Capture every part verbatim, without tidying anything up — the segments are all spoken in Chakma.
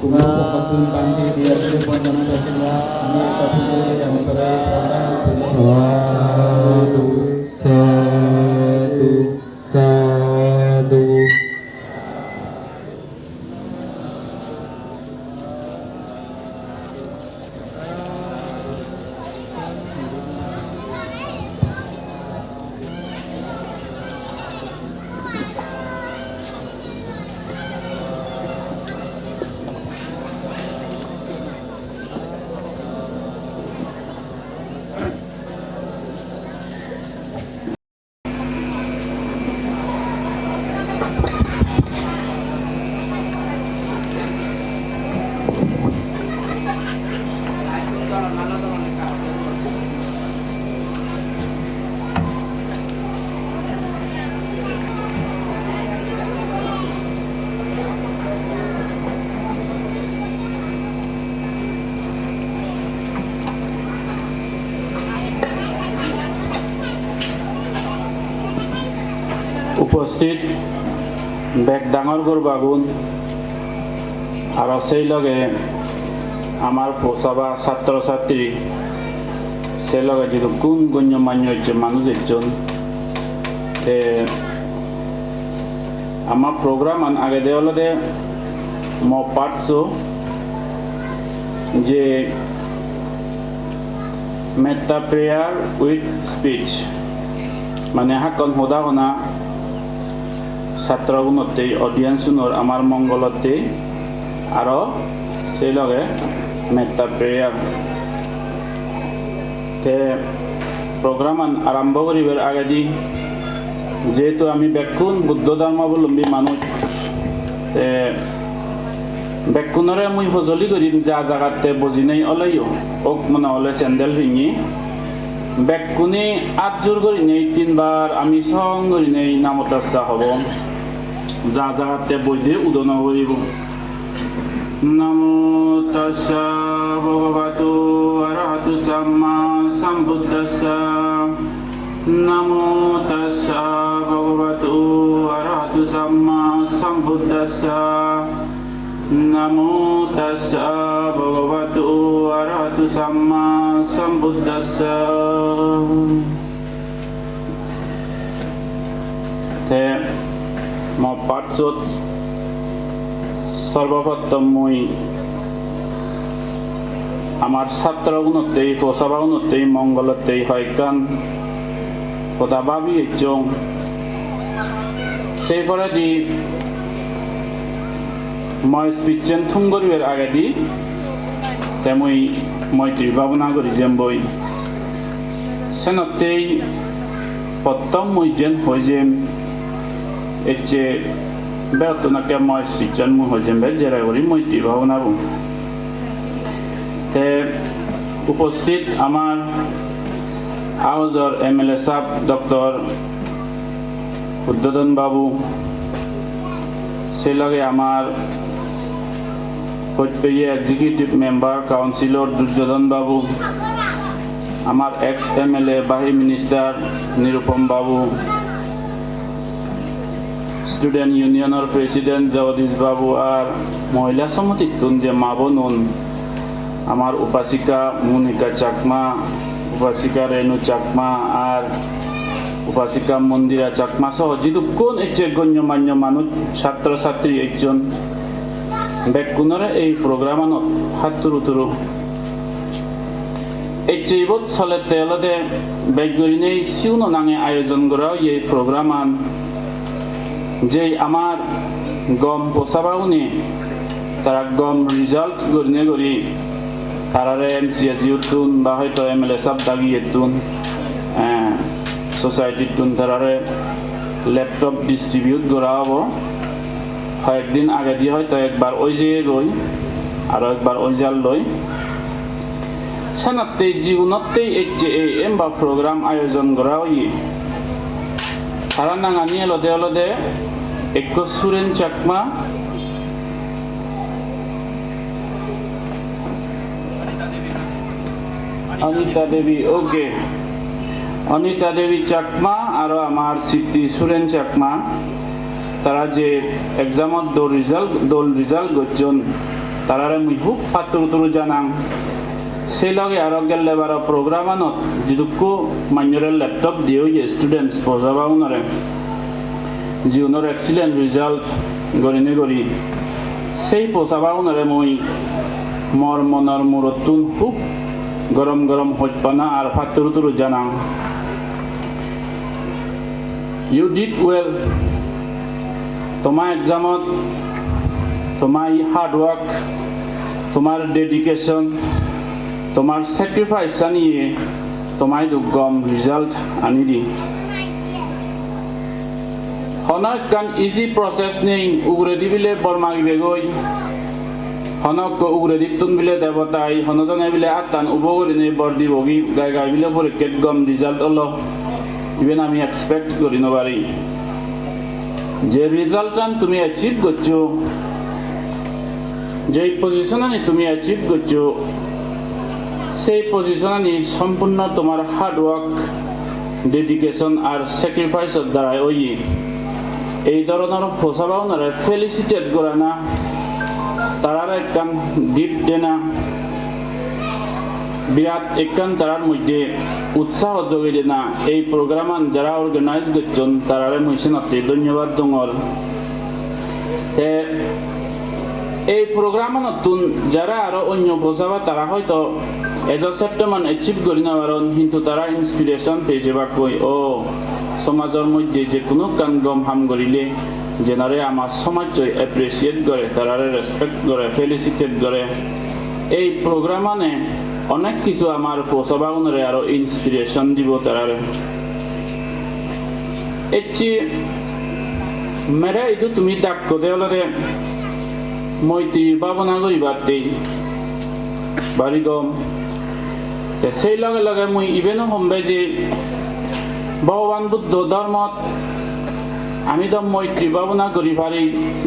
Sadhu, sadhu, sadhu. Uposthit bek dangor gurbagun, aro sei loge amar posaba satro satri, sei loge jidukkun gonyo manyo ecche manuj ecchon. Te ama program an agede olode mo part so je Metta prayer with speech, mane hakkon hoda hona satro gunotte, audience unor amar mongolotte, aro sei loge metta prayer. Te program an arombo guribar agedi, jehetu ami bekkun Buddho dhormabolombi manuj, te bekkunore mui hojoli gurim, ja jagatte bojinei oleyo, ok mone ole sandal pinni, bekkune at jur gurinei tinbar ami song gurinei Namo Tassa hobong. Ja jagatte boide udo no guribo. Namo tassa bhagavato arahato samma sambuddhassa. Namo tassa bhagavato arahato samma sambuddhassa. Namo tassa bhagavato arahato samma sambuddhassa. Te mo part sot sorboprottom mui amar satro gunottei, posaba gunottei, mongolottei hoyekkan hoda babi ecchong. Sei poredi mo speech an thum guribar agedi te mui moitri bhabona guri jemboi. Senottei pottom mui jen hoi jem, ecche begottun ekke mo speech an mui hoi jem be jere guri moitri bhabona bo. Te uposthit amar aojor M L A sahab Doctor Buddhodon Babu, sei loge amar hojpeye Executive Member, Councillor Duryodhon Babu, amar ex M L A, Bahi Minister Nirupam Babu, Student Union or President Jagadish Babu, ar Mohila Samitittun je ma bonun, amar upasika Monika Chakma, upasika Renu Chakma, ar upasika Mondira Chakma soho jidukkun ecche gonyo manyo manuj, satro satri ecchon, bekkunore ei program anot hatturu turu. Ecche ibot solette olode bej gurinei siuno nange ayojon gora oye ei program an. Jei amar gom posabagune tara gom result gurinei guri tarare M C S uttun ba hoito M L A sahab dagiyettun, eh, society ttun tarare laptop distribute gora obo. Hoyek din agedi hoito ekbar oi jeyegoi, aro ekbar oi jalloi. Senottei jigunottei ecche ei emba program ayojon gora oye. Tara nangani olode olode ekko Suren Chakma, Anita Devi, okay. Anita Devi Chakma aro amar Siddhi Suren Chakma, tara je exam-ot dol result, dol result gocchon, tarare mui hub patturu turu janang. Sei loge aro gelle baro program-anot jidukko manjore laptop diye oye students, posabaunore, jiunor excellent result gorinei gori, sei posabaunore mui mor monor murottun hub gorom gorom hojpana ar patturu turu janang. You did well. Toma exam-ot toma ei hard work, tomar dedication, tomar sacrifice aniye toma idu gom result ani di. Hono ekkan easy process nei, uguredi bile bor magibegoi. Hono ekko uguredittun bile debotai, hono jone bile attan ubo gurinei bor dibogi, gai gai bile porikket gom result olo, iben ami expect guri no pari. Je result-an tumi achieve goccho, jei position-ani tumi achieve goccho, sei position-ani sompurno tomar hard work, dedication ar sacrifice-or darai oye. Ei dhoronor posabaunore felicitate gorana, tarare ekkan gift dena, birat ekkan tarar moddhe utsaho jogei dena. Ei program-an jara organize gocchon, tarare mui senotte dhonnobad dongor. Te ei program-anottun jara aro onyo posaba, tara hoito ejo settoman achieve guri no paron, hintu tara inspiration pei jebakkoi, o somajor moddhe je hono ekkan gom ham gorile jenare ama somajjoi appreciate gore, tarare respect gore, felicitate gore. Ei program-ane onek kichu amar posabaunore aro inspiration dibo tarare. Ecche mere idu tumi dakkode olode moitri bhabona guribatte bari gom. Te sei loge loge mui ibeno hombe je Bhogoban Buddho dhormot ami do moitri bhabona guri pari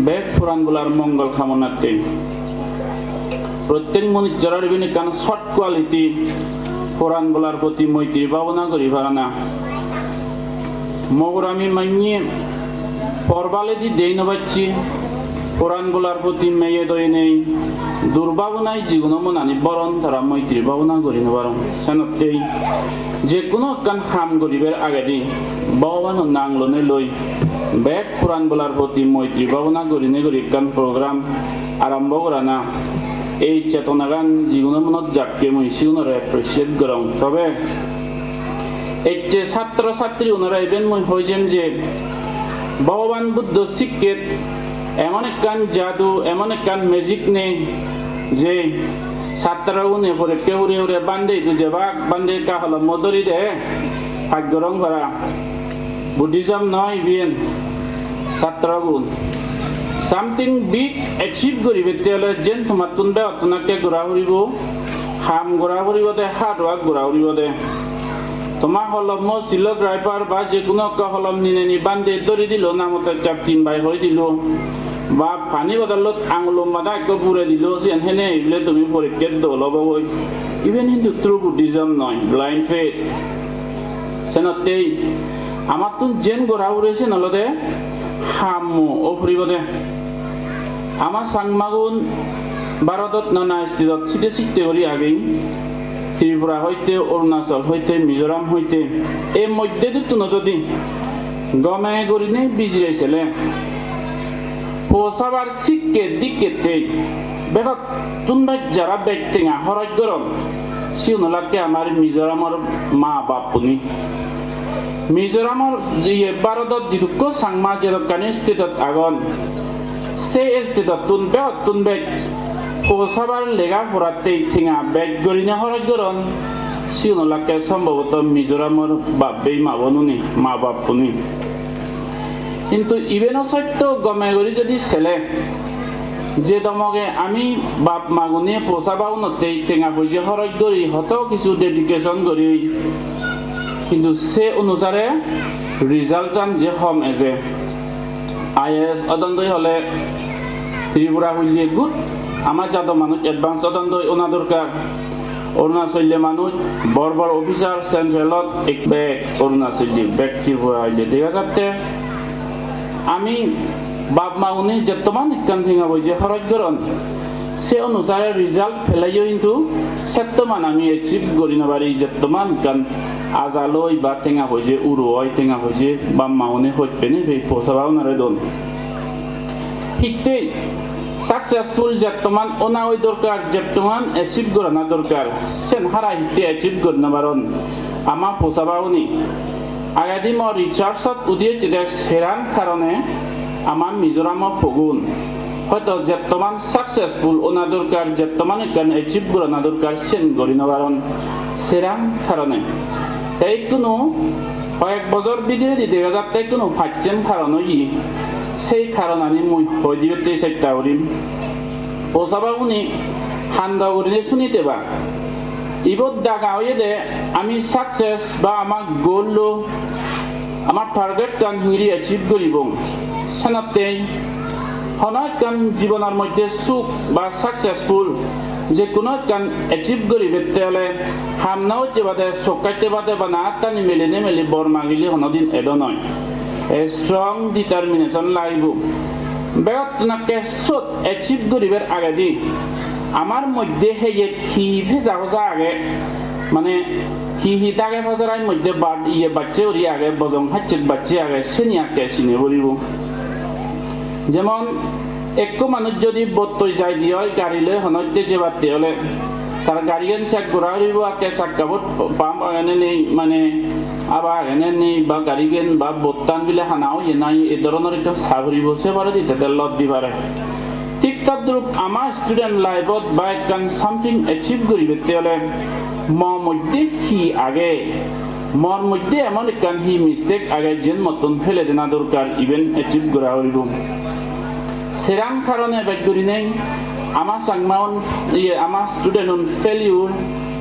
bek poranbolar mongol kamonatte. Prottek manujjor iben ekkan short quality, poranbolar proti moitri bhabona guri parana. Mogorami manye por baledi dei no pacche, poranbolar proti meye doye nei, durbhabonai jiguno monani boron, tara moitri bhabona guri no paron. Senottei je hono ekkan ham guribar agedi Bhogobano nang lonei loi bek poranbolar proti moitri bhabona gurinei guri ekkan program arombo gorana, ei chetonagan jiguno monot jakke mui sigunore appreciate gorong. Tobe ecche satro satriunore iben mui hoi jem je Bhogoban Buddho sikket emon ekkan jadu, emon ekkan magic nei je satrogune porikke hure hure bhante idu jebak, bhante ekka holommo dhori de, paj gorong para. Buddhism noi iben, satrogun. Something big achieve guribette ole jen tomattun begottun ekke gora puribo, ham gora puribo de, hard work gora puribo de. Toma holommo silo driver ba je hono ekko holom nineni bhante dhori dilo, namotte chak tin bai hoi dilo, ba pani bodolot angulo mada ekko bure dilo, siyen hene ebile tumi porikket dol obo goi. Iben hintu true Buddhism noi, blind faith. Senottei amattun jen gora pure siyen olode hammo o puribode. Ama Changmagun Bharodot nana state-ot side sitte guri agey. Tripura hoite, Arunachal hoite, Mizoram hoite. Ei moddedittun jodi gome gurinei bijire sele, posabar sikke dikkettei begottun bej jara bej tenga horoj goron, sigun olakke amar Mizoramor ma bappune. Mizoramor, iye, Bharodot jidukko Changma jedokkani state-ot agon, se state-ottun begottun bej posabar lega porattei tenga bej gurinei horoj goron, sigun olakke sombhoboto Mizoramor bap bei ma bonune, ma bappune. Hintu ibeno sotto, gome guri jodi sele, je domoge ami bap magune posabagunottei tenga poije horoj guri, hoto kichu dedication guri, hintu se onusare result-an je hom eje. I A S odondoi hole Tripura hulle good, ama jado manuj advance odondoi ona dorkar. Arunachal manuj, bor bor officer central-ot ek bek Arunachal, bek Tripura hoile dega jatte. Ami bap magune jettoman ekkan tenga poije horoj goron, Se onusare result peleyo hintu settoman ami achieve guri no pari, jettoman ekkan aja loi ba tenga poije uro oi, tenga poije bap ma une hoj pene pei posa ba unare don. Hittei successful jettoman ona oi dorkar, jettoman achieve gorana dorkar, sen hara hittei achieve guri no paron ama posa ba une. Agedi mo research-ot udi ecche de seran karone ama Mizoram-o pogun hoito jettoman successful ona dorkar, jettoman ekkan achieve gorana dorkar, sen guri no paron seran karone. Te ikkunu hoyek bojor bidiredi dega jatte ikkunu pacchen karon oye. Sei karonani mui hoi dibatte chesta gurim. Posa ba une handa gurinei suni theba. Ibot daga oyede ami success ba ama goal-o, ama target-tan hingiri achieve guribong. Senottei hono ekkan jibonor moddhe suk ba successful je hono ekkan achieve guribatte ole ham no ojje bade, sok katte bade bana attani meli ne meli bor magile honodin edo noi. A strong determination lagibo. Begottun ekke sot achieve guribar agedi amar moddhe heyet hi peja hoja age, mane hi hi dage pajarai moddhe ba-, iye bacche guri age, bojong hacchek bacche age, seni ekke sine puribo. Jemon ekko manuj jodi bottoi jaide oi, gari loi hono hitte jebatte ole, tar garigan check gora puribo, ekke chakkabot pump age ne nei, mane haba age ne nei, ba garigan ba bottan bile hana oye nahi, ei dhoronor ekkan sa puribo, se poredi te te lot di pare. Thik todrup ama student life-ot ba ekkan something achieve guribatte ole mo moddhe hi age, mor moddhe emon ekkan hi mistake age, jiyen mottun fele dena dorkar, iben achieve gora puribo. Seran karone bej gurinei ama Changmaun, iye, ama student-un failure,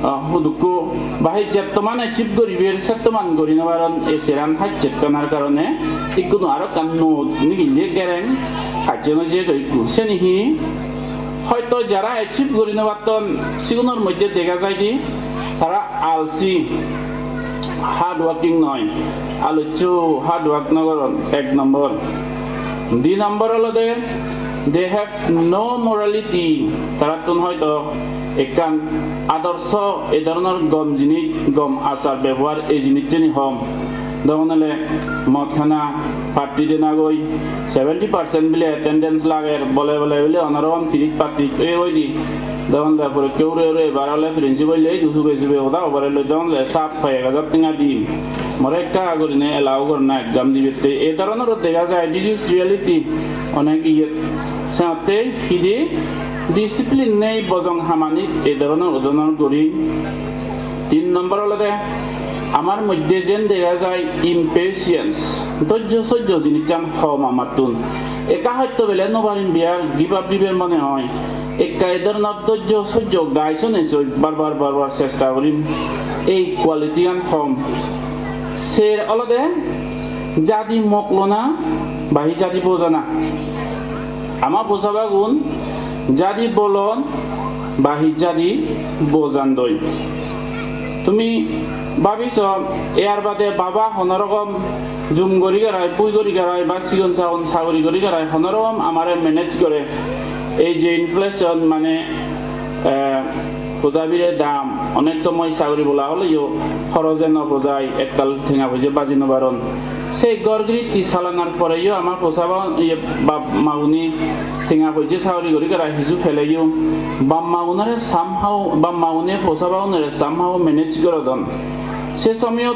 ah, hudukko ba hi jettoman achieve guribar settoman guri no paron, ei seran hacchekkanar karone ikkunu aro ekkan nuo nigille gereng hacche no jeyegoi ikku. Seni hi? Hoito jara achieve guri no patton, sigunor moddhe dega jaide tara alsi, hard working noi, alocho hard work no goron, ek nombor. Di nombor olode, they have no morality, tarattun hoito ekkan adorso, ei dhoronor gom jinis, gom achar bebohar, ei jinisseni hom. Jemon ole mod hana, party dena goi, seventy percent bile attendance lager, bole bole bile hono rokom tiris patris oye goi di. Jemon ole porikke hure hure ebar ole principal loi idu sube sube hoda hobore loi, jemon ole sat hoi ek hajar tenga di. More ekka gurinei allow gorana exam dibatte. Ei dhoronor dega jai, this is reality. Onek iyet. Senotte hidi discipline nei bojong hamanit, ei dhoronor o dhoronor guri. Tin nombor olode amar moddhe jen dega jai impatience, dojjo sojjo jinissan hom amattun. Ekka hoyto bele no parim biar give up dibar mone hoi. Ekka ei dhoronor dojjo sojjo gai sone soi bar bar bar bar chesta gurim ei quality-an hom. Ser olode jadi moklona ba hi jadi bojana. Ama posabagun jadi bolon ba hi jadi bojandoi. Tumi babi so, er bade baba hono rokom jum guri garai, bui guri garai, ba sigon sagon sagori guri garai, hono rokom amare manage gore. Ei je inflation, mane, eh, hoda bire dam, onek somoy sagori bola oleyo horoje no pojai, ektal tenga poije baji no paron. Sei ghor giritti salanar poreyo ama posa ba-, iye, bap magune tenga poije sagori guri garai hiju peleyo, bap magunore somehow, bap magune posa bagunore somehow manage gorodon. Se somoyot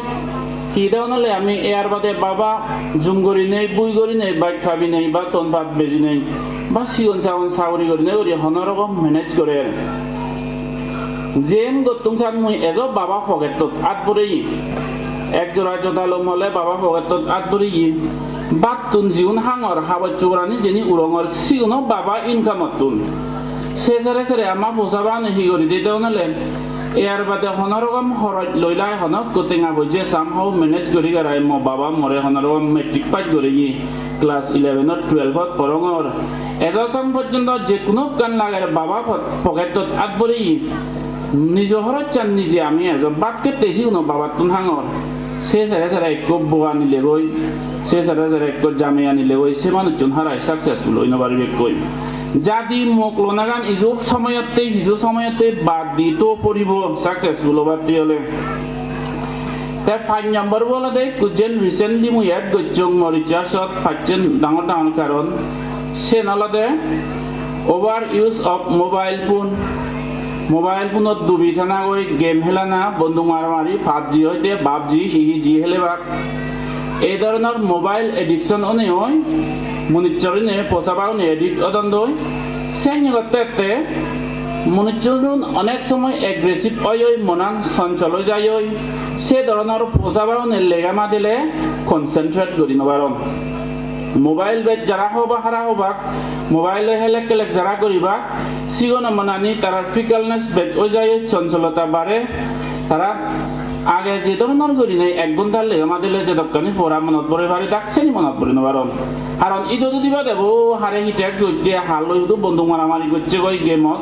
hi degong ole ami, er bade baba jum gurinei, bui gurinei, baj pabinei, ba ton pat bejinei, ba sigon sagon sagori gurinei guri hono rokom manage gorer. Jen gottung san mui ejo baba pocket-ot at boreye. Ek jora joda lom ole baba pocket-ot at boreye. Battun jigun hangor, haboj chugorani jeni urongor, siguno baba income-ottun. Se sere sere ama posa bagune hi guri de degong ole, er bade hono rokom horoj loi lai, hono ekko tenga poije somehow manage guri garai mo baba more hono rokom matric pass goreye, class eleven-ot twelve-ot porongor. Ejo song porjonto je hono ekkan lager baba po-, pocket-ot at boreye. Nijo horochan nije ami ejo bhat khette siguno babattun hangor. Se sere sere ekko bo anilegoi, se sere sere ekko jamei anilegoi, se manuchun harai successful oi no paribekkoi. Jadi mok lonagan iju somoyotte, iju somoyotte bad di to poribo successful obatte ole. Te pach number bo olode ekku jen recently mui add gocchong mo research-ot pacchen dangor dangor karon. Sen olode over use of mobile phone. Mobile phone-ot dubi thanagoi, game helana, bonduk maramari, pubji hoite pubji, hi hi ji helebak. Ei dhoronor mobile addiction onei oi, munuchchor onei, posaba onei addict odondoi. Seni gotte gotte munuchchun onek somoy aggressive oi oi, monan sonchol oi jai oi. Se dhoronor posaba onei lega madile concentrate guri no paron. Mobile bej jara hoba hara hobak, mobile-e helek helek jara guribak, sigon monani tarar fickleness bej oi jai, soncholota bare. Tara age je dhoronor gurinei ek ghonta lega madile jedokkani pora monot pore pari, dak seni monot pore no paron. Karon idu dudi bade bo hare hi text gocche, halloi hudu bonduk maramari gocche goi game-ot,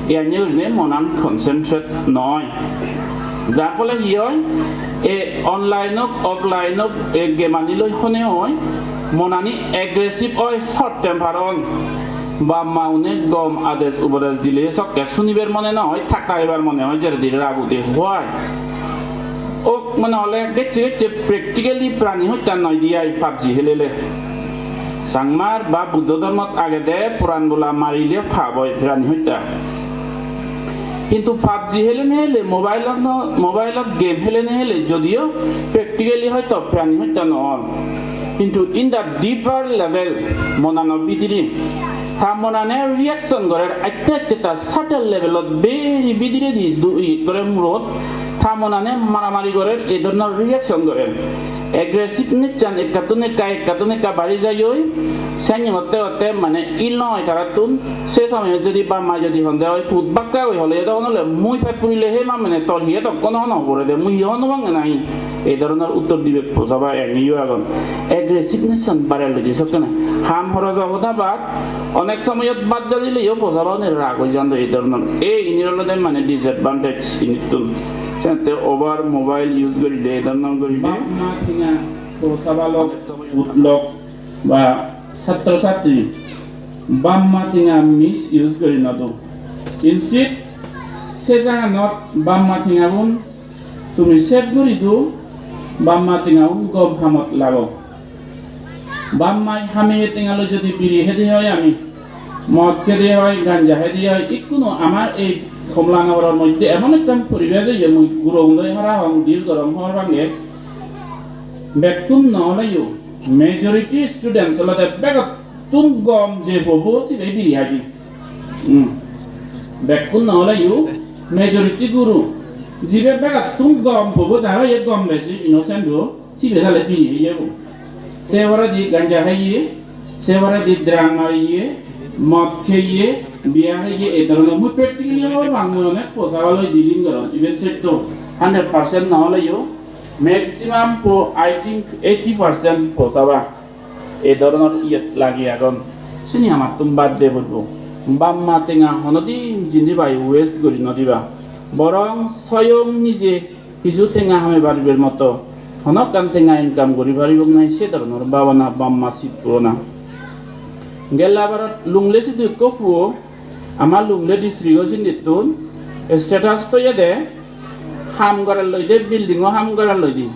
iyanni gurinei monan concentrate noi. Jar phole hi oi, e online ok, offline ok, e game ani loi hone oi, monani aggressive oi, short temper on. Bap ma une gom ades upodes dile sokke sunibar mone no oi, thak thakibar mone oi, jeredi rag ude huai. Ok, mane ole gecche gecche practically prani hotta noi di ai pubji helele. Changmar ba Buddho dhormot agede puran bola marile pap oi prani hotta. Hintu pubji helene hele, mobile-ot no, mobile-ot game helene hele, jodio practically hoito prani hotta no on. Hintu in the deeper level, monano bidire, ta monane reaction gorer aste aste ta subtle level-ot beri bidiredi du-, i gore murot, ta monane maramari gorer, ei dhoronor reaction gorer. Aggressiveness-an ekkattun ekka, ekkattun ekka bari jai oi, seni gotte gotte mane il no oi tarattun. Se somoyot jodi bap ma jodi honde oi, "Put bakka goi hole, edo honole mui pet purile he ma mane tor hiye tokko no hono pore de, mui hiye hono bange nahi?" Ei dhoronor uttor dibe posaba engiyo agon. Aggressiveness-an barelloide sokkene. Ham horojo hoda bad, onek somoyot bad jadileyo posaba one rag oi jando ei dhoronor. Ei inir olode mane disadvantage inittun. Senotte over mobile use guride, ei dhoronor guride. Bap ma tenga posaba lok, put lok ba satro satri bap ma tenga misuse guri no do. Instead, se jaganot bap ma tengagun tumi save guri do, bap ma tengagun gom hamot lago. Bap mai hameye tenga loi jodi biri hede hoi ami, mod hede hoi, ganja hede hoi, ikkunu amar ei Kamalanagaror moddhe emon ekkan poribesh oye, mui gurogun loi hara hong, deal gorong hobor pange. Bekkun no oleyo, majority students olode begottun gom je pobo sibe biri hadi. Hmm. Bekkun no oleyo, majority guro. Jibe begottun gom pobo, jara ye gom beji innocent o, sibe sale biri heye bo. Se poredi ganja heye, se poredi drug mariye, mod heye, beer heye, ei dhoronor mui practically hobor pang, mui onek posa loi dealing gorong, iben setto hundred percent no oleyo, maximum po, I think eighty percent posaba ei dhoronor iyot lagi agon. Sini amattun bad de puribo. Bap ma tenga honodin jindi pai waste guri no diba. Borong soyong nije hiju tenga hamei paribar moto, hono ekkan tenga income guri paribong nahi, se dhoronor bhabana bap ma sit purona. Gella barot Lunglei sidu ekko puo, ama Lunglei district-o sindittun status toyede, ham gorer loide, building-o ham gorer loide.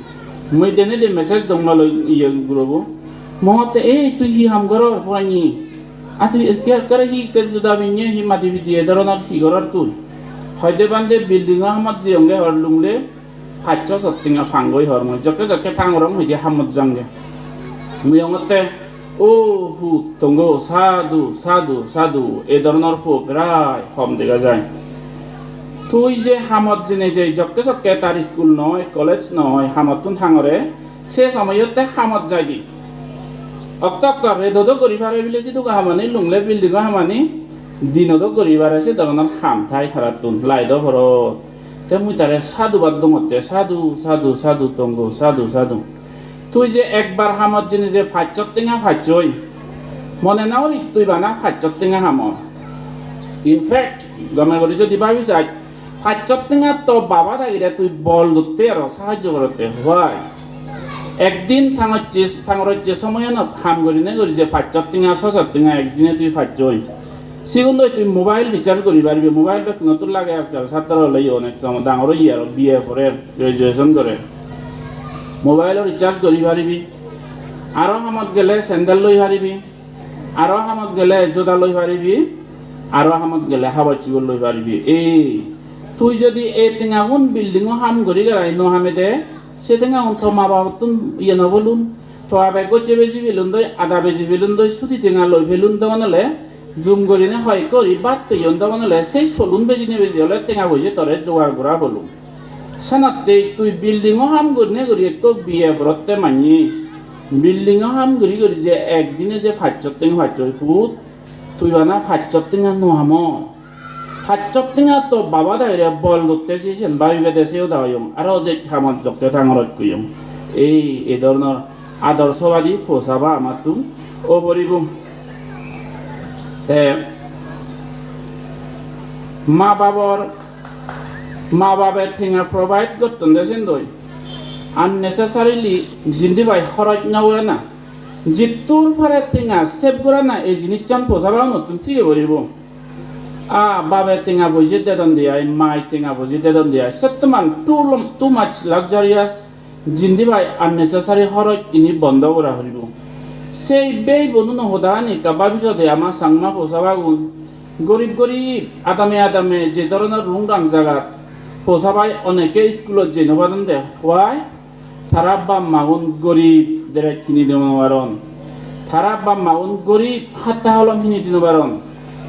Mui denedi message dong loi iye gurobo. Mo hotte, "Ei, tui hi ham goror, porani? A tui ekke ekkere hi ekke juda pinne, hi madi pidi, e dhoronor hi goror tui?" Hoide, "Bhante, building-o hamot jeyonge hor Lunglei, pachsho sot tenga pangoi hor mui. Jokke jokke thangorong hoide hamot jange." Mui hongotte, "O put Tongo, sadhu, sadhu, sadhu, e dhoronor puo prai hom dega jai. Tui je hamot jeinei je jokke sokke tar school noi, college noi, hamottun thangore, se somoyotte hamot jaidi. Okto okto redo do guri pare bile sidugo hamani, Lunglei building-o hamani, dino do guri pare, se dhoronor ham thai tarattun, light-o porot." Te mui tare sadhubad dongotte, "Sadhu, sadhu, sadhu, Tongo, sadhu, sadhu. Tui je ekbar hamot jeinei je pachsho tenga pachchoi, mone no gori tui bana pachsho tenga hamor. In fact, gome guri jodi bhabi saj, pachsho tenga to baba dagire tui bol dotte aro sahajjo gorotte, why? Ekdin thangocche, thangorocche somoyanot ham gurinei guri je pachsho tenga, soso tenga ekdine tui pachchoi, Sigun doi tui mobile recharge guri paribi, mobile bekkunottun lage ajkal, satro ole yo onek somo dangor oye aro B A porer, graduation gorer. Mobile-o recharge guri paribi. Aro hamot gele sandal loi paribi. Aro hamot gele joda loi paribi. Aro hamot gele habor sibor loi paribi. Ei, tui jodi ei tengagun building-o ham guri garai no hamede, se tengagun to ma babottun iye no bolun. To abe gocche beji pelun doi, ada beji pelun doi, sudi tenga loi pelun dogan ole, jum gurine hoi ekko guri bat peyon dogan ole, sei solun bejine beji ole tenga poije tore jogar gora bolun. Senotte tui building-o ham gurine guri ekko B A porotte manye, building-o ham guri guri je ekdine je pachsot tenga, pachsot put, tui bana pachsot tenga no hamo. Pachsot tenga to baba dagire bol gotte se sen babibede se hoda hoyong. Aro je hamot jokke tangorot goyong. Ei, ei dhoronor adorsowadi posaba amattun o poribo. Te ma babor, ma babe tenga provide gotton de sendoi. Unnecessarily jindi pai horoj no gorana. Jittur pare tenga save gorana ei jinissan posaba unottun sige poribo. A, babe tenga poije dedon de ai, mai tenga poije dedon de ai. Settoman too lo-, too much luxurious, jindi pai unnecessary horoj ini bondo gora poribo. Sei bei bonuno hodani ekka babi sode ama Changma posabagun gorib gorib, adame adame je dhoronor rungrang jagat posabai onekke iskulot jei no paron de. Why? Tara bap magun gorib, dress hini di no paron. Tara bap magun gorib, hatta holom hini di no paron.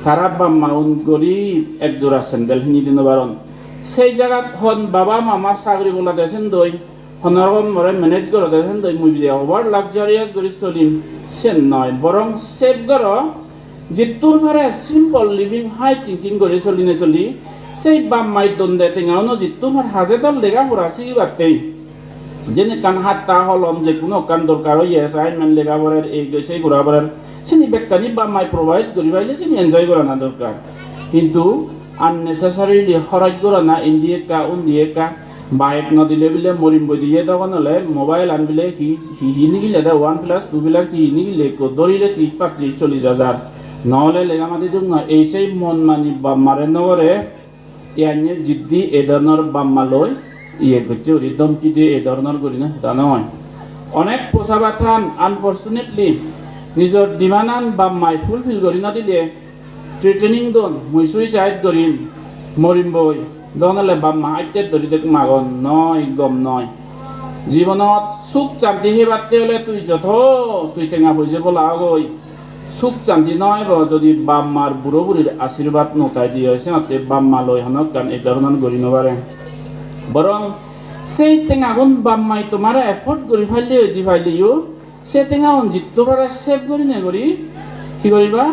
Tara bap magun gorib, ek jora sandal hini di no paron. Sei jagat hon baba mama sagori bola de sendoi, hono rokom more manage goro de sendoi, mui bile over luxurious gori solim, sen noi. Borong save goro, jittur pare simple living, high thinking gori soline soli, sei bap mai don de tenga uno jittur pare haje dol lega pora sigibatte. Jen ekkan hatta holom je kuno ekkan dorkar oye, assignment lega porer, ei goi sei gora porer, sini bekkani bap mai provide gori paile sini enjoy gorana dorkar. Hintu unnecessarily horoj gorana, indi ekka, undi ekka, bike no dile bile morim boi diye dogan ole mobile an bile hi, hi, hi nigille de, one plus, two plus, hi, hi nigille ekko dorile tris patris chollis hajar. No ole lega madi duk noi, ei sei mon mani bap mare no gore. Iyan ye jiddi ei dhoronor bap ma loi iye gocche guri dhomki diye, ei dhoronor gurine hoda noi. Onek posaba than, unfortunately, nijor demand an bap mai fulfill gori no dile threatening don, mui suicide gorim, morim boi, don ole bap ma atte dori dek magon, noi, gom noi. Jibonot suk santi hebatte ole tui joto tui tenga poije bola ogoi, suk santi noi bo, jodi bap mar buro burir ashirbad no tai diye, senotte bap ma loi hono ekkan ei dhoronor guri no pare. Borong sei tengagun bap mai tomare afford guri palle, oi di palle yo, se tengagun jitto pare save gurine guri hi guriba?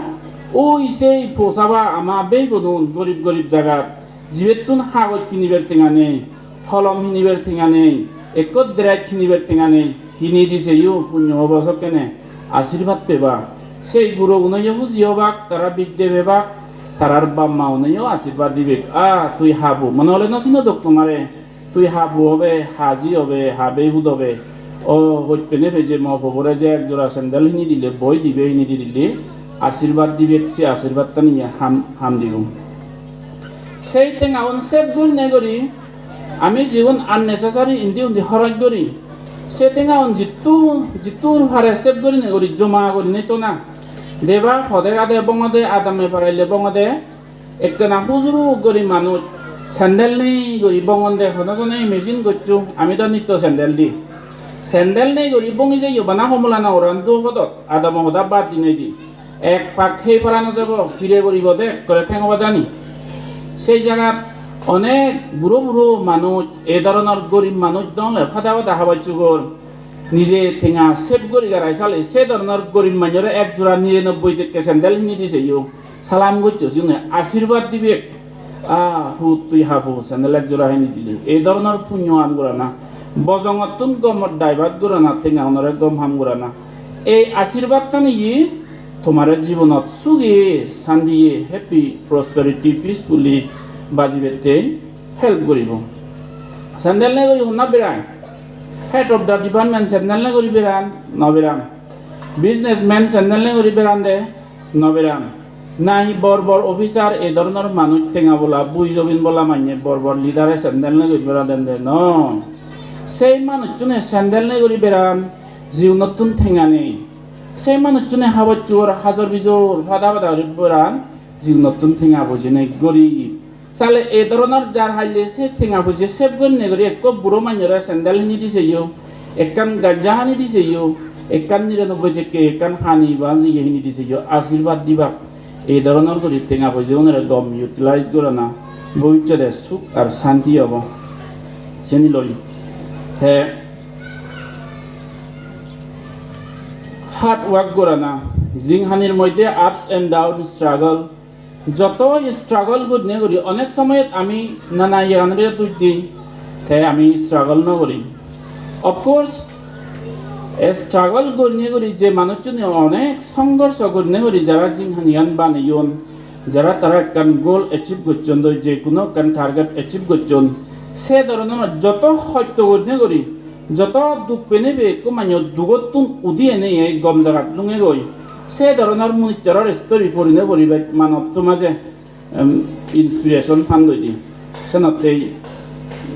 Oi sei posaba ama bei bonun gorib gorib jagat, jibettun hagoj kinibar tenga nei, holom hinibar tenga nei, ekko dress hinibar tenga nei, hini diseyo punyo obo sokkene, ashirbad peba. Sei gurogunoyo huji obak, tara bidde pebak, tarar bap mauneyo ashirbad dibek. Ah, tui habu, mone hole no sinodok tomare. Tui habu obe, haji obe, habei hud obe. O, hojpene peje mo pobore je ek jora sandal hini dile, boi dibe hini di dile, ashirbad dibe, se ashirbadtani ham, ham dibo. Sei tengaun save gurinei guri, ami jigun unnecessary indi undi horoj guri, se tengaun jittu, jittur pare save gurinei guri, joma gurinei tona. Deba pode gade bongode, adame paraille bongode, Ekkena hujuruk guri manuj sandal nei guri bongonde, hono jone imagine goccho, ami do nitto sandal di. Sandal nei guri bongi jeyo bana Homola Nagoran do podot, adamo hoda bad dinei di. Ek pak hei para no jebo, pire guribo de, ekkore theng obadani. Sei jagat onek buro buro manuj, ei dhoronor gorib manuj dong le pada pada habai sugor. Nije tenga save guri garai sale, se dhoronor gorib manjore ek jora nirenobboi tekke sandal hini di seyo. Salam goccho, siyune ashirbad dibe. Ah, put tui habu, sandal ek jora hini dile. Ei dhoronor punyo ham gorana. Bojongottun gomot divert gorana, tenga onore gom ham gorana. Ei ashirbadtani ye tomare jibonot sugi, sandiye, happy, prosperity, peacefully bajibette help guribo. Sandal nei guri honna beran? Head of the department sandal nei guri beran? No beran. Businessman sandal nei guri beran de? No beran. Nahi bor bor officer, ei dhoronor manuj tenga bola, bui jobin bola manye bor bor leader-e sandal nei guri beradon de? No. Sei manuchchune sandal nei guri beran, jiunottun tenga nei. Sei manuchchune habor subor, hajor bijor, pada pada guri beran, jiunottun tenga poije nei, gorib. Sale ei dhoronor jar haile se tenga poije save gurinei guri ekko buro manjore sandal hini di jeyo, ekkan ganja hani di jeyo, ekkan niranobboi tekke ekkan hani ba jiye hini di jeyo, ashirbad dibak. Ei dhoronor guri tenga poije unore gom utilize gorana, bobissote suk ar santi obo. Seni loi. Te hard work gorana, jinghanir moddhe ups and down, struggle, joto struggle gurinei guri, onek somoyot ami nana iyeganore duj di, te ami struggle no guri. Of course, e struggle gurinei guri je manuchchune onek songhorsho gurinei guri jara jinghanigan baneyon, jara tara ekkan goal achieve gocchon doi, je hono ekkan target achieve gocchon, se dhoronor joto hosto gurinei guri, joto duk penei be ekko manjo dugottun udi enei ei gom jagat lungegoi, se dhoronor munissoror story porinei pori bej manob somaje, em, inspiration pan doi di. Senottei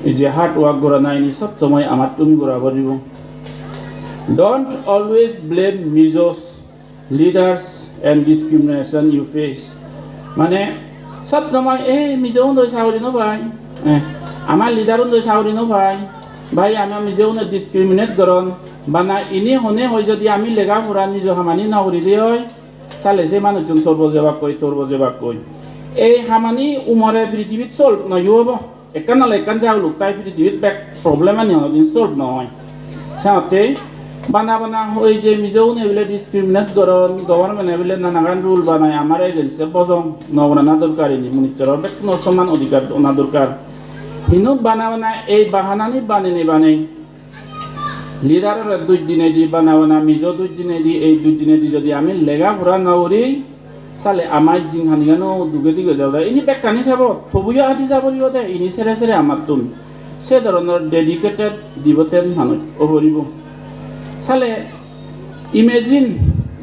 ei je hard work gorana ini sob somoi amattun gora poribo. Don't always blame Mizos, leaders and discrimination you face. Mane sob somoi, "Ei Mizo uno sagori no pai, eh, ama leader uno sagori no pai, bhai ama Mizo uno discriminate goron." Bana ini hone hoi, jodi ami lega pora nijo hamani no guri de oi, sale se manuchun sorbo jebakkoi, torbo jebakkoi. Ei hamani umore prithibit solve no obo. Ekkan nale ekkan jaguluk, tai pritibit bek problem ani honodin solve no oi. Senotte bana bana oi je Mizo une bile discriminate goron, government e bile nanagan rule banai amar against e bojong no gorana dorkar, ini munissoror bekkunor soman odhikar ona dorkar. Hintu bana bana ei bahanani banei banei leader-ore duj dinei di, bana bana Mizo duj dinei di, ei duj dinei di jodi ami lega pora no guri, sale ama jinghanigano duge dige jabo de. Ini bekkani thebo, tobuyo adi ja poribo de, ini sere sere amattun. Se dhoronor dedicated, devoted manuj o poribo. Sale imagine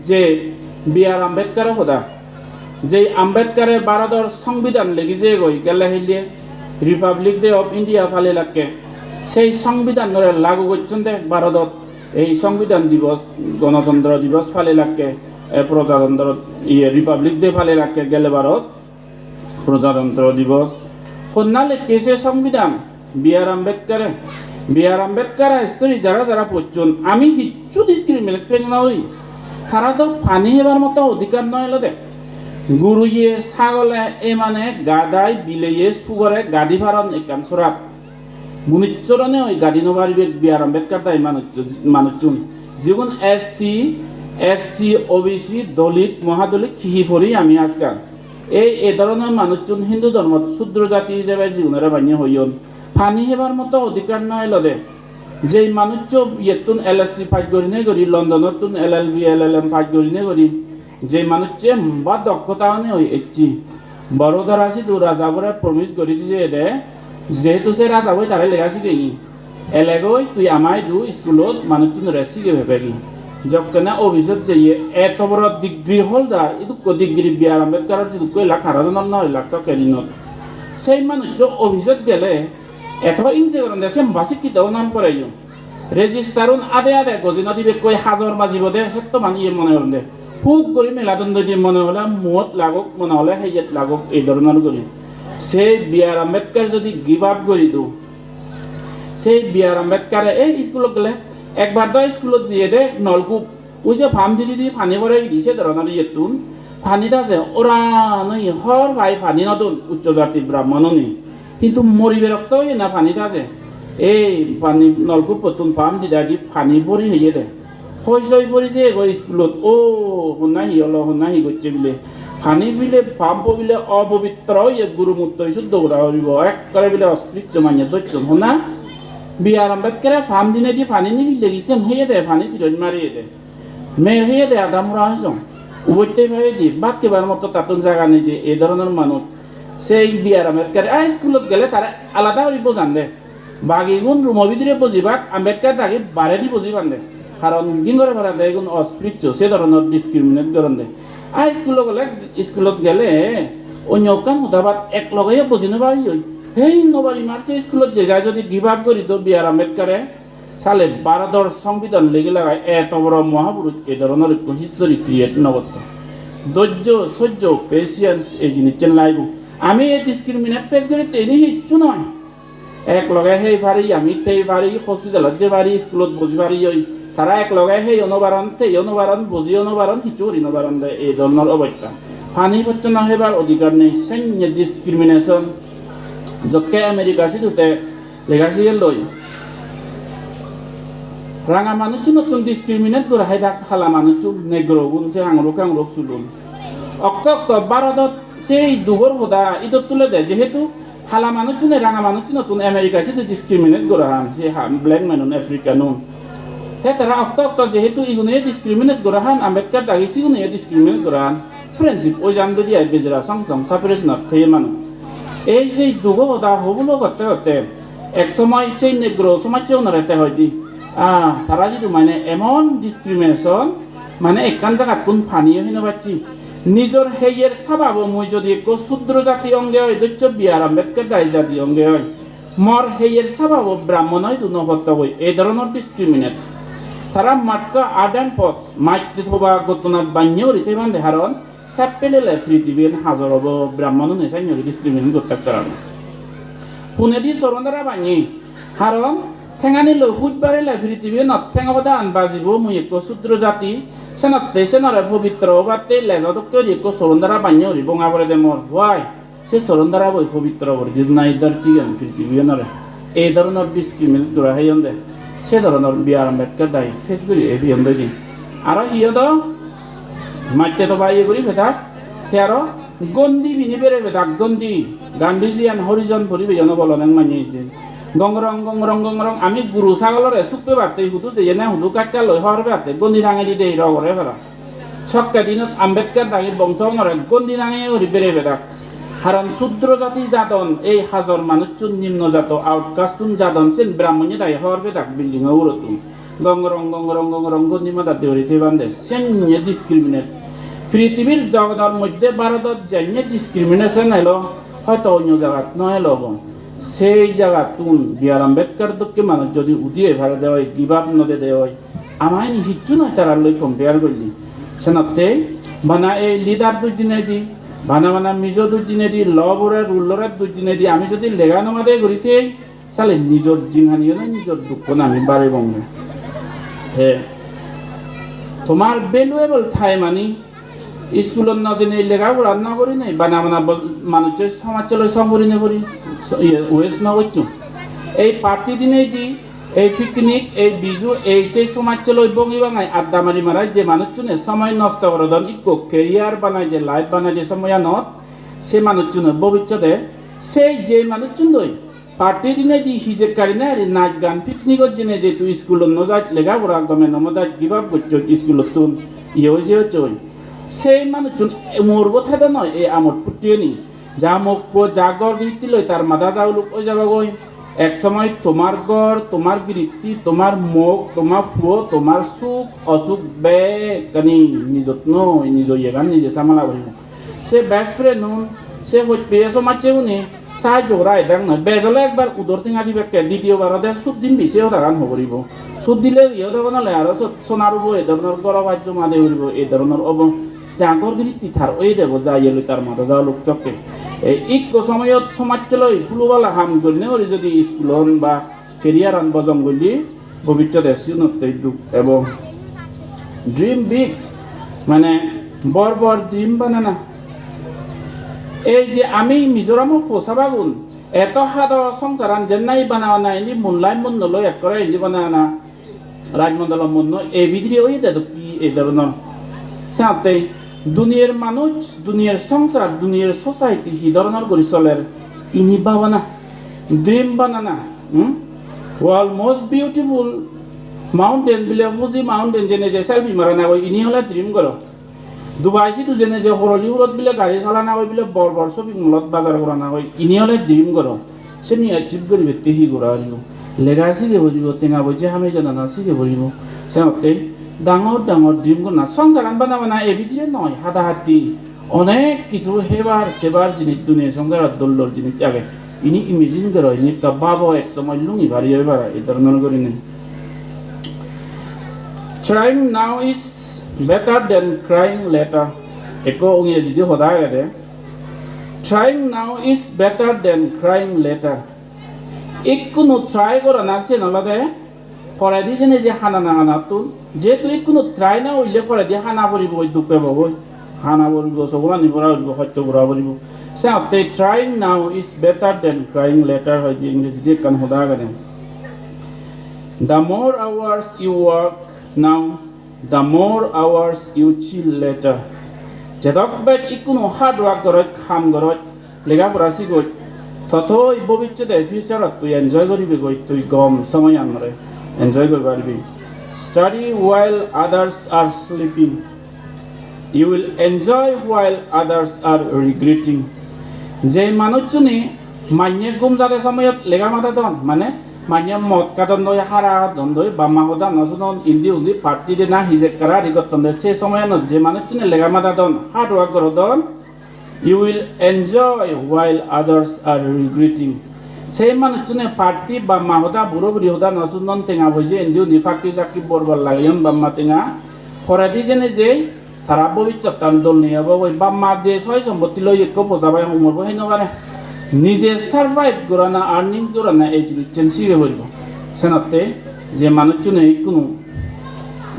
je B R Ambedkar-o hoda, jei Ambedkar-e Bharodor Songbidan legi jeyegoi, gelle hille Republic Day of India palelakke, sei Songbidanore lagu gocchon de Bharodot. Ei Songbidan Dibos, Gonotontro Dibos palelakke, e, Projatantro, iye, Republic Day palelakke gelle Bharot, Projatantro Dibos. Honna lekke se Songbidan? B R Ambedkar-e. B R Ambedkar-e story jara jara pocchon, ami hissu discriminate peng na oi. Tara do pani hebar moto odhikar no elode. Guruye, sagole, e mane gadai, bileye, sugore gadi paron ekkan sorat. Munissorone oi gadi no paribak B R Ambedkar dai manuchchun, manuchchun. Jigun S T, S C, O B C, Dalit, Mohadolit, hi hi pori ami ajkal. Ei, ei dhoronor manuchchun Hindu dhormot Sudro jati ijebe jigunore banney hoyon. Pani hebar moto odhikar no elode. Jei manuchcho iyettun L S C pass gurinei guri, London-ottun L L B, L L M pass gurinei guri, jei manuchcho emba dokkota onei oi ecche, Barodara sidu rajabore promise guri di jeyede, jehetu se rajaboi tare lega sigeye, elegoi tui ama idu iskulot manuchchunore sige pebegi. Jokkene office-ot jeye, eto boro degree holder, idukko degree B R Ambedkar-or jidukko elak, hara jonor no elak sokke dinot. Sei manuchcho office-ot gele eto inje goronde, se emba sikkito onan poreyo. Register-un ade ade goji no dibekkoi, hajor bajibo de, settoman iye mone goronde. Puk guri meladon doi di mone hole muot lagok, mone hole heyet lagok, ei dhoronor guri. Sei B R Ambedkar jodi give up guri do, sei B R Ambedkar-e ei iskulot gele, ekbar do iskulot jeyede nolkup, ui je pump di di di pani pore gidi, se dhoronor iyettun pani daje, oran oye, hor pai pani no don, uccho jati Brahmonuni. Hintu moribe rokto oye na pani daje. Ei pani nolkupottun pump di dagi pani pori heyede. Hoi soi pori jeyegoi iskulot, o, honna hi olo, honna hi gocche bile. Pani bile, pump-o bile opobitro oye, guru mutto isuddho gora poribo. Ekkore bile ospritcho manye docchon. Honna? B R Ambedkar-e pump dinei di pani nigillegi, siyen heyede, pani tiron mariyede. Mer heyede, ada mora hoi song. Ubotte heyede, bhat hebar moto tattun jaga nei de, ei dhoronor manuj. Sei B R Ambedkar, a, iskulot gele tare alada guri bojan de. Bagigun rumo bidire bojibak, Ambedkar dagi baredi bojiban de. Karon gingore parade igun ospritcho, se dhoronor discriminate goron de. High school-ot gele, school-ot gele onyo ekkan hoda bat ek loge yo buji no pari oi. Hei no pari mar se school-ot je jai jodi give up gori do B R Ambedkar-e, sale Bharodor Songbidan legi lagai eto boro mohapurush ei dhoronor ekko history create no gotto. Dojjo, sojjo, patience ei jinissan laibo. Ami ei discriminate face gori teni hissu noi. Ek loge hei pari, ami tei pari, hospitalot jei pari, schoolot boji pari oi. Tara ek loge heio no paron, teio no paron, bojiyo no paron, hissu guri no paron de, ei dhoronor obosta. Pani poccho no hebar odhikar nei, senne discrimination. Jokke America sidu te lega sigelloi. Ranga manucchunottun discriminate gora hai dak hala manucchun, Negro gun, se hanguruk hanguruk sulun. Okto okto Bharodot sei dugor hoda idot tule de, jehetu hala manucchune ranga manucchunottun America sidu discriminate gora han, se ha-, black manun, Africanun. Te tara okto okto jehetu igune discriminate gora han, Ambedkar dagi sigune discriminate gora han, friendship oi jan dodi ai bejara song song separation-ot theye manuj. Ei sei dugo hoda hobulo gotte gotte ek somoy sei Negro somajje unore te hoide, ah, tara jidu mane emon discrimination, mane ekkan jagattun paniyo hei no pacche. Nijor heyer sababo mui jodi ekko sudro jati onge oi, doccho B R Ambedkar dagi jati onge oi, mor heyer sababo Brahmon oidu no pottogoi, ei dhoronor discriminate. Tara matka art and pots, matte thoba gottonat bannye guri thebande, haron sep pelele prithibiyen hajor obo, Brahmonune sannye guri discriminate gottak tarane. Punedi soron dara bannye, haron thengani loi huj barile prithibiyenot theng obodan bajibo, mui ekko sudro jati, senotte senore pobitro obatte lejo dokke guri ekko soron dara bannye guri bonga porede mor. Why? Se soron dara boi pobitro guri di, na ei dhartigan, prithibiyanore. Ei dhoronor discriminate gora heyon de. Se dhoronor B R Ambedkar dagi face guri ei peyon de di. Aro hi odo? Matte thoba iye guri pedak. Te aro gondi pini bere pedak, gondi. Gandhiji an Horijon poribejon obo loneng manye ijde. Gongrong, gongrong, gongrong. Ami guru sagolore suk pebatte hudu jeyene hudu gaccha loi hor pebatte gondi tangedi de rogore para. Sokke dinot Ambedkar dagi bongso onore gondi nange guri bere bedak. Haron sudro jati jadon, ei hajor manuchun nimno jato outcast-un jadon, sen Brahmonye dagi hor bedak building-o ugurottun. Gong rong, gong rong, gong rong gondi madat de guri thebande. Sen niye discriminate. Prithibir jogodor moddhe Bharodot jenne discrimination elo, hoito onyo jagat no elo gom. Sei jagattun B R Ambedkar dokke manuj jodi udi ei parede oi, give up no dede oi, ama ini hissu noi tarar loi compare golle. Senotte bana ei leader duj dinei di, bana bana Mizo duj dinei di, law bore, ruler-ore duj dinei di, ami jodi lega no made guri thei, sale nijor jinghaniyo noi, nijor dukkun ami baribonge. He, tomar valuable time ani iskulot no jeinei, lega pora no gurinei, bana bana bo-, manuccho somajje loi song gurinei puri, so-, iye, waste no gocchon. Ei party dinei di, ei picnic, ei Biju, ei sei somajje loi bongi bangai adda mari marai je manucchune somoy nosto gorodon, ikko career banai de, life banai de somoyanot, se manucchuno bobissote, sei je manucchun loi party dinei di hijek karinei ari naj gan picnicot jeinei je tui iskulot no jaj, lega pora gome no modaj, give up gocchoj iskulottun, iye oi je occhoi. Sei manucchun morbo theda noi ei amot puttiyeni. Ja mokko, ja ghor giritti loi tar mada ja uluk oi jabagoi. Ek somoy tomar ghor, tomar giritti, tomar mok, tomar puo, tomar suk, osuk bekkani nijot noi, nijo iyegan nije samala guribo. Se best friend-un, se hojpeye somajjegune sahajjo gora edang noi. Bej ole ekbar udor tenga dibekke, ditiyo bar ode sut dim di, se hodagan hoboribo. Sut dile iye obo nole aro sot sonar ubo, e dhoronor goro baj joma de uribo, e dhoronor obo. Ja ghor giritti tar oye debo, ja iye loi tar mada ja uluk jokke. Ei ikko somoyot somajje loi pulubala ham gorinei guri jodi iskulon ba career-an bojong golle, bobissote siyonottei duk ebo. Dream big, mane bor bor dream banana. Ei je ami Mizoram-o posabagun, eto hado songsaran jennai bana bana indi mun lai mun no loi ekkore indi bana bana rajmondolo mun no, ei bidire oye de dokke ei dhoronor. Senotte duniyar manuj, duniyar songsar, duniyar society hi dhoronor guri soler, ini babana, dream banana, hmm? World most beautiful mountain bile Fuji mountain jeinei je selfie marana goi, ini ole dream goro. Dubai sidu jeinei je horoli hurot bile gari salana goi, bile bor bor shopping mall-ot bazar gorana goi, ini ole dream goro. Seni achieve guribatte hi gora poribo? Lega sige poribo, tenga poije hamei janana sige poribo. Senotte Dangor dangor dream gorana, songsaran bana bana ei bidire noi, hada hadi onek kisu hebar sebar jinis, duniya songsarot dol dol jinis age. Ini imagine goro, ini ekka babo, ek somoy lungi pari oi para, ei dhoronor gurinei. Trying now is better than crying later. Ekko Ingreji di hoda agede, "Trying now is better than crying later." Ikkunu try gorana siyen olode poredi sene je hana nanganattun, jehetu ikkunu try na oile poredi hana poribo, oi duk pebo goi, hana poribo, sogumani pora poribo, hosto gora poribo. Se otte trying now is better than crying later hoide Ingrejidi ekkan hoda agede. The more hours you work now, the more hours you chill later. Jedok bej ikkunu hard work goroj, ham goroj, lega pora sigoj, totoi bobissode future-ot tui enjoy goribe goi, tui gom somoyanore enjoy gori paribi. Study while others are sleeping. You will enjoy while others are regretting. Je manuchchune manye gum jade somoyot lega madadon, mane manye mod hadon doi, hara hadon doi, bap ma hoda no sunon, indi undi party dena, hijekkara ari gotton de, se somoyanot je manuchchune lega madadon, hard work gorodon, you will enjoy while others are regretting. Sei manuchchune party, bap ma hoda, buro buri hoda no sunon, tenga poije indi undi pakki sakki bor bor lageyon, bap ma tenga. Poredi jene jei tara bobissottan dol nei obo goi, bap ma de soy sompotti loi ekko poja bai umor bo hei no pare. Nije survive gorana, earning gorana, ei jinissan sige poribo. Senotte je manuchchune ikkunu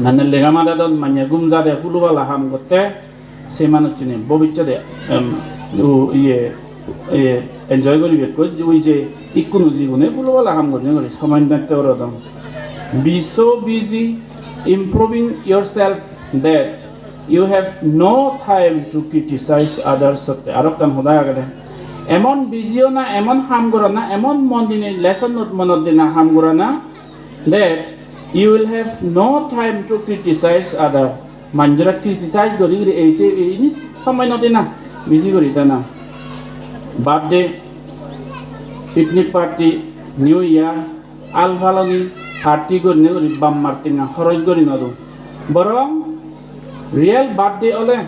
mane lega madadon, manye gum jade, hulo pala ham gotte, se manuchchune bobissode, em, u-, iye, iye, enjoy goribekkoi, ui je ikkunu jibone hulo pala ham gorinei guri somoy nosto gorodon. Be so busy improving yourself that you have no time to criticize others. Sotte aro ekkan hoda agede. Emon busy ona, emon ham gorana, emon mon dinei lesson note monot dena ham gorana, that you will have no time to criticize other. Manjore criticize gori gori ei se ei ni somoy no dena, busy gori dena. Birthday, picnic party, New Year, al paloni, party gorinei guri bap mar tenga horoj gori no do. Borong real birthday ole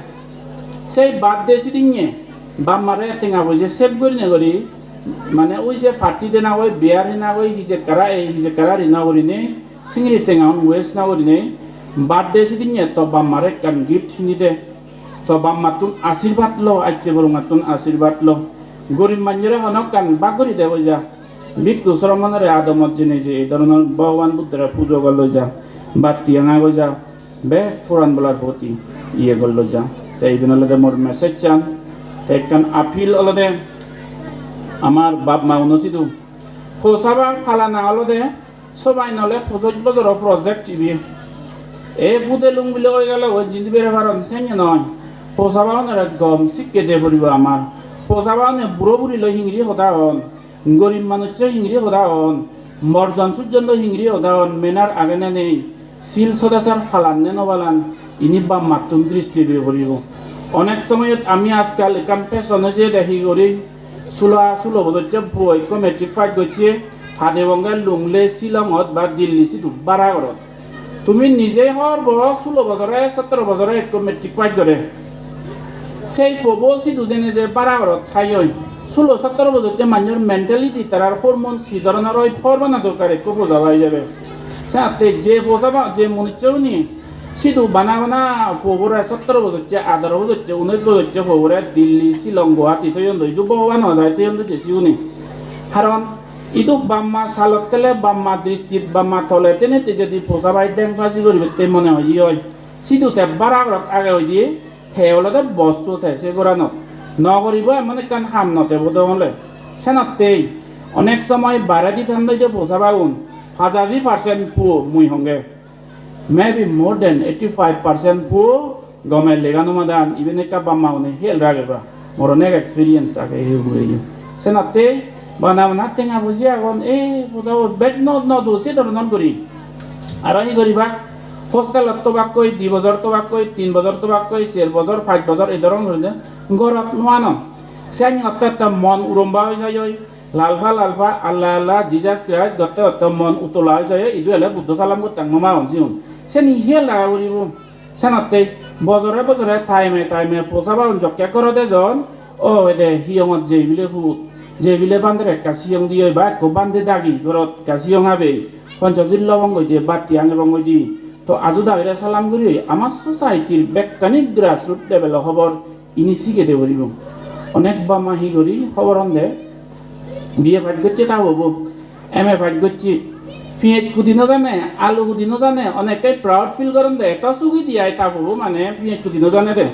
sei birthday sidinne bap mare tenga poije save gorinei guri, mane ui se party dena goi, beer hena goi, hijekkara ei hijekkara ri no gurinei, singiri tenga un waste no gurinei, birthday sidinne to bap mare ekkan gift hini de. To bap mattun ashirbad lo, atte borongattun ashirbad lo. Gorib manjore hono ekkan bak guri de goi ja. Bhikkhu sromonore adamot jeinei je ei dhoronor Bhogoban Buddhore pujo gor loi ja, batti anga goi ja, bej poran bolar proti iye gor loi ja. Te iben olode mor message-an. Te ekkan appeal olode amar bap ma uno sidu. Posaba palana olode sobai nole pojoj bojoro project ibe. E pudelung bile oi gele oi jindi bere paron, senne noi. Posaba unore gom sikke de poribo amar. Posaba une buro buri loi hingiri hoda hon. Gorib manuccho hingiri hoda hon, morjon sujjon do hingiri hoda hon, manner age ne nei, sil sodachar palan ne no palan, ini bap mattun dristi dibe poribo. Onek somoyot ami ajkal ekkan fashion oi jeyede hi guri, sulo, sulo bojocche puo ekko matric pass gocche, padebonge Lunglei, Shillongot ba Delhi sidu bara gorot. Tumi nije hobor bo, sulo bojore, sotoro bojore ekko matric pass gore. Sei pobo sidu jene je bara gorot thai oi. Sulo sotoro bojor je manjor mentality, tarar hormones hi dhoronor oi, hobor pana dorkar ekko poja pai jebe. Senotte je poja ba, je manucchune sidu bana bana pobore sotoro bojor je, adaro bojor je, unis bojor je pobore Delhi, Shillong, Guwahati toyon doi, ju Bhogoban hojai toyon doi je siune. Karon idu bap ma salot tele, bap ma dristit, bap ma tole tene te jodi poja bai deng paji goribatte mone hoye oi. Sidu te bara gorot age hoide, te olode boss-o te se goranot. No goribo emon ekkan ham no tebo dong ole. Senottei onek somoy baredi thandoi je poja bagun, pajaji percent puo mui honge. Maybe more than eighty-five percent puo gome lega no madan, iben ekka bap ma une hel rageba. Moro onek experience age ei ugure yo. Senotte bana bana tenga boji agon, e, poja bej no, no do se dhoronor guri. Aro hi guribak? Hostelot thobakkoi, di bojor thobakkoi, tin bojor thobakkoi, ser bojor, pach bojor, ei dhoron gurinei gorot no anon. Siyani otte otte mon uromba oi jai oi. Lalpa, lalpa, Allah, Allah, Jesus Christ, gotte gotte mon utola oi jai, idu ele Buddho salam gottang no magon sigun. Seni hiyal raga puribo. Senotte bojore bojore time-e time-e posabaun jokke gorode jon, o ede hiyongot jei bile put, jei bile bhante ekka siyong diyoi ba ekko bhante dagi gorot ekka siyong habe, Ponchosil lobong goi de, batti angebong goi de. To aju dagire salam guri, ama society-r bekkani grassroot level-o hobor ini sigede puribo. Onek bap ma hi guri hobor honde, B A pass gocche ta bobo, M A pass gocche, piyej kudi no jane, alu kudi no jane, onekke proud feel goronde, eto sugi di ai ta bobo mane piyej kudi no jane de.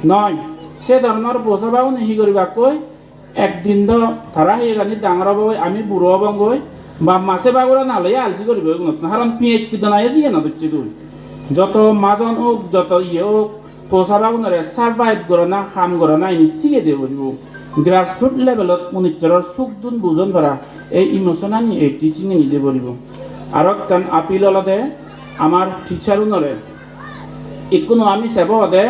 Noi, se dhoronor posabaune hi guribakkoi, ekdin do tara hiyegani dangor obo, ami buro obongoi, bap ma seba gorana loi alsi guribo egunot, haron piyej kudi no aye siye no docche dun. Joto majon ok, joto iye ok, posabagunore survive gorana, ham gorana ini sigede puribo. Grassroot level-ot munissoror suk dun bujon para ei emotion-ani, ei teaching-ani de puribo. Aro ekkan appeal olode amar teacher-unore. Ikkunu ami sebo ode,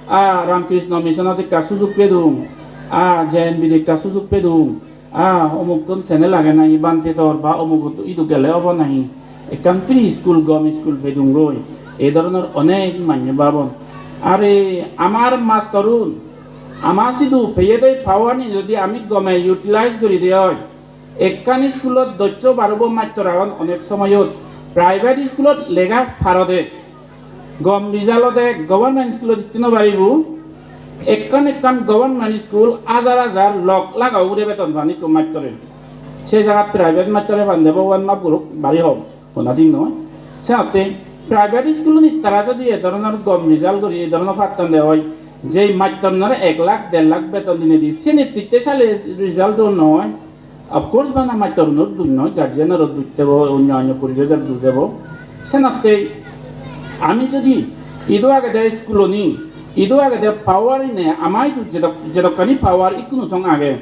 a, Ramkrishna Mission-ot ekka sujug pedung, a, J N V-t ekka sujug pedung, ah, omukkun channel age nahi bhante tor, ba omukkun idu gele obo nahi, ekkan free school, gom school pedungoi, ei dhoronor onek manye babon. Are amar mastorun, ama sidu peyede power-ani jodi ami gome utilize guri de oi, ekkan school-ot dosso barobo mastor agon onek somoyot, private school-ot lega parode, gom result ode government school-ot hitte no paribo. Ekkan ekkan government school hajar hajar lakh lakh ugure beton pan ikko mastore. Se jagat private mastore pande Bhogoban maf gorok, bari hom, hona din noi. Senotte private school-unit tara jodi e dhoronor gom result guri, e dhoronor pattan de oi, jei mastorunore ek lakh der lakh beton dinedi, siyeni titte sale result do noi. Of course, bana mastorunor duj noi, guardianoro duj tebo, onyo onyo poribejer duj tebo. Senotte ami jodi idu agede school-oni, idu agede power ine, ama idu jedok-, jedokkani power ikkunu song age,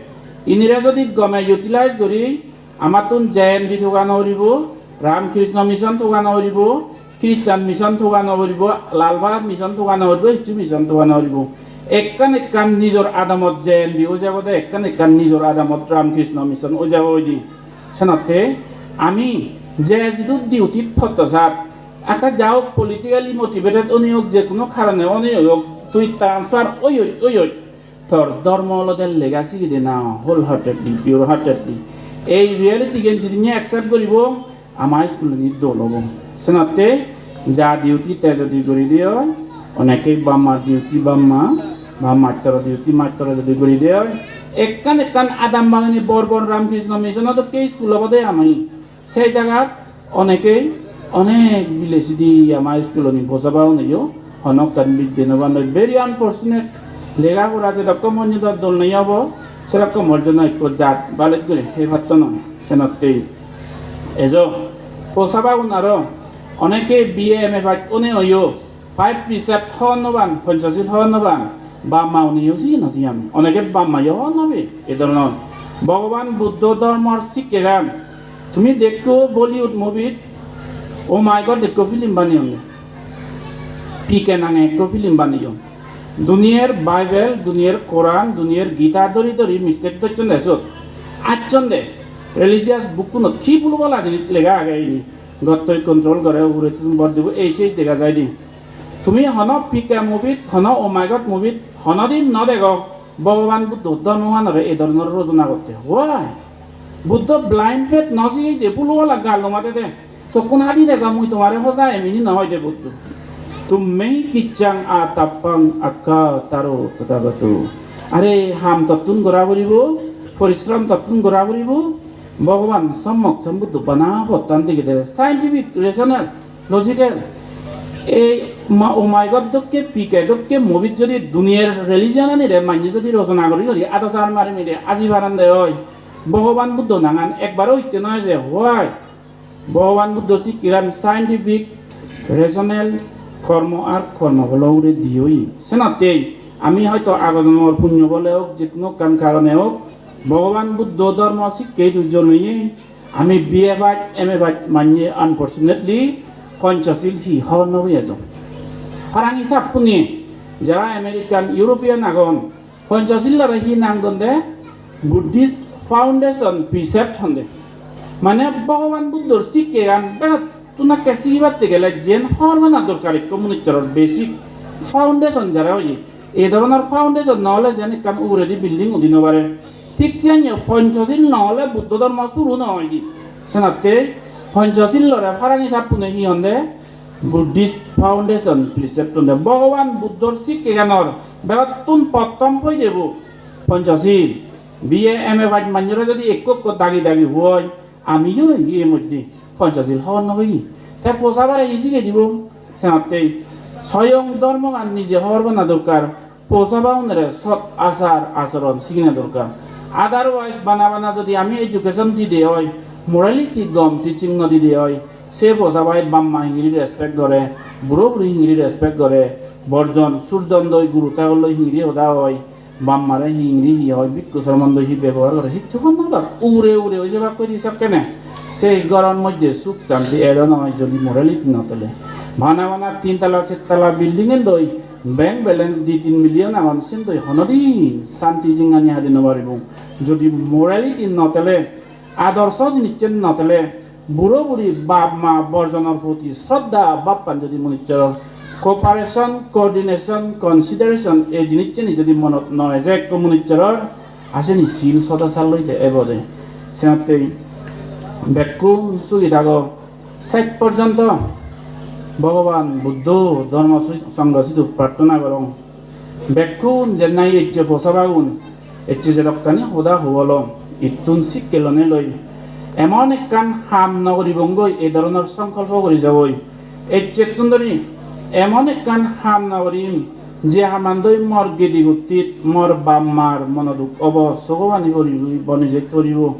inire jodi gome utilize guri, amattun J N V thoga no poribo, Ram Krishna Mission thoga no poribo, Christian mission thoga no poribo, Lalpara mission thoga no poribo, hissu mission thoga no poribo. Ekkan ekkan nijor adamot J N V oi jabo de, ekkan ekkan nijor adamot Ram Krishna mission oi jabo oide. Senotte ami je jidu duty pottosar, ekka jaok politically motivated onei ok, je hono karone onei ok, tui transfer oi oi, oi oi, tor dhormo olode lega sigide na, wholeheartedly, pureheartedly. Ei reality-gan jidinne accept guribo, ama school-ani dol obo. Senotte ja duty te jodi guri de oi, oneke bap ma duty bap ma, ba mastor duty mastor jodi guri de oi, ekkan ekkan adam bagani bor bor Ram Krishna Mission-o dokke school obo de ami. Sei jagat onekei onek bile sidi ama iskuloni bosabaun oiyo, honokkan bidde no bandoi. Very unfortunate, lega pora jedokkon monye dor dol nei obo, sedokkon mor jono ekko jat balet guri hei patto noi. Senottei ejo bosabaun aro onekei B A M A pass one oiyo, Five precept hobor no pan, Ponchosil hobor no pan, bap ma uneyo siye no diyan. Oneke bap mayo hobor no pe, e dhoronor. Bhogoban Buddho dhormor sikkegan. Tumi dekko Bollywood movie-t, Oh My God ekko film baneyon. P K nange ekko film baneyon. Duniyer Bible, duniyer Koran, duniyer Gita dhori dhori mistake dhocchon de sot. Acchon de, religious book-unot hi bulu bala jinis lega age ini. Gottoi control gore, ugurettun bor dibo, ei sei dega jai de. Tumi hono P K movie-t, hono Oh My God movie-t honodin no dego Bhogoban Buddho dhormoganore ei dhoronor rojona gotte. Why? Buddho blind faith no sigey de, bulu wala gal no made de. Sokkun hadi dego mui tomare hoja, emini no hoi de Buddho. Tummehi kiccang atappang akkataro tathagato. Are ham tottun gora puribo, porishrom tottun gora puribo. Bhogoban Sommok Sombuddho bana pottan degede, scientific, rational, logical. Ei ma-, Oh My God dokke, P K dokke movie-t jodi duniyar religion-anire manye jodi rojona guri guri adasar mari mari aji parande oi, Bhogoban Buddho nangan ekbaro hitte noi je, why? Bhogoban Buddho sikkegan scientific, rational, kormo ar kormo pholo ugure di oye. Senottei ami hoito ago jonomor punyo bole ok, je hono ekkan karone ok, Bhogoban Buddho dhormo sikke idu joneye, ami B A pass, M A pass manye unfortunately Ponchosil hi hobor no peye ejo. Parang hisab huniye, jara American, European agon, Ponchosil lore hi nang donde? Buddhist Foundation Precept honde. Mane Bhogoban Buddhor sikkegan begot Tun ekke sigibatte gele jen hobor pana dorkar ekko munissoror basic foundation jara oye. Ei dhoronor foundation no ole jen ekkan uguredi building udi no pare. Thik siyan yo Ponchosil no ole Buddho dhormo suru no oye. Senatte Ponchosil lore parani sappune hi honde? Buddhist foundation precept honde. Bhogoban Buddhor sikkeganor begottun pottom poidebo Ponchosil. B A M A pass manjore jodi ekko ekko dagi dagi hoi, amiyo ei moddhe Ponchosil hobor no pei. Te posabare hi sigei dibo? Senatte soyong dhormogan nije hobor pana dorkar. Posabaunore sot achar achoron sigina dorkar. Otherwise, bana bana jodi ami education dide oi, morality gom teaching no dide oi, se posabai bamma hingiri respect gore, buro buri hingiri respect gore, borjon surjon doi guru tagor loi hingiri hoda oi, bammare hingiri hi hoi, bikku sormon doi hi bebohar gore, hissu hon no dor. Ugure ugure oi jebak koi di sokkene. Se goron moddhe suk santi edo noi, jodi morality no tele. Bana bana tin tala, ser tala building en doi bank balance di tin million agon, sen doi honodin santi jinghani hadi no paribo. Jodi morality no tele, adorso jinissen no tele, buro buri bap ma borjonor proti sroddha bhappan jodi munissoror cooperation, coordination, consideration ei jinisseni jodi monot no eje ekko munissoror, aseni sil soda sal loide ebode. Senottei bekkun sugi thago. Sej porjonto Bhogoban Buddho dhormo su-, songho sidu prarthona gorong. Bekkun jennai ecche posabagun, ecche jedokkani hoda hobolong, ittun sikke lonei loi emon ekkan ham no guribongoi, ei dhoronor songkolpo guri jaboi. Ecchettun dhori emon ekkan ham no gurim, je hamandoi mor gedi guttit mor bap mar mono duk obo, sogobani poribo, bonijek poribo,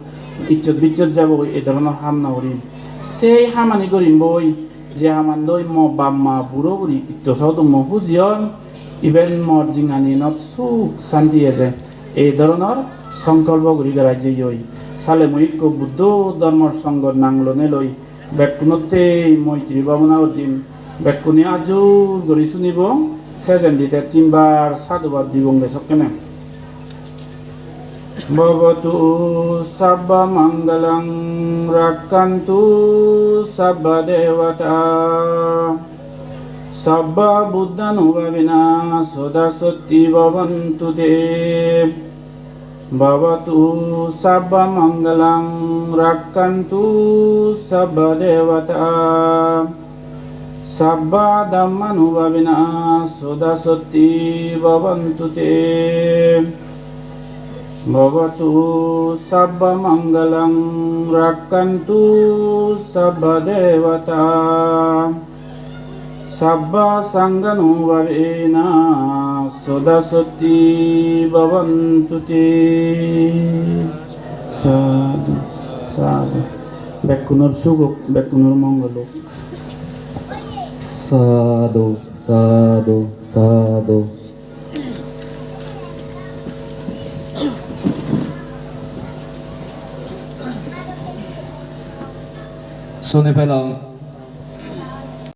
icchot bicchot jabogoi, ei dhoronor ham no gurim. Sei hamani gurimboi, je hamandoi mo bap ma buro buri itto sodummo hujiyon, iben mor jinghaniyenot suk santi eje. Ei dhoronor songkolpo guri berai jeyoi. Sale mui ikko Buddho dhormor songhor nang lonei loi bekkunottei moitri bhabona gojjim. Bekkune ajur guri sunibong, sejendi te tinbar sadhubad dibonge sokkene. Bhavatu sabba mangalang, rakkhantu sabba devata, sabba buddhanubhavena sada sotthi bhavantu te. Bhavatu sabba mangalang, rakkhantu sabba devata, sabba dhammanubhavena sada sotthi bhavantu te. Bhavatu sabba mangalang, rakkhantu sabba devata, sabba sanghanubhavena sada sotthi bhavantu te. Sadhu, sadhu. Bekkunor suk ok, bekkunor mongol ok. Sadhu, sadhu, sadhu. Suni pelong.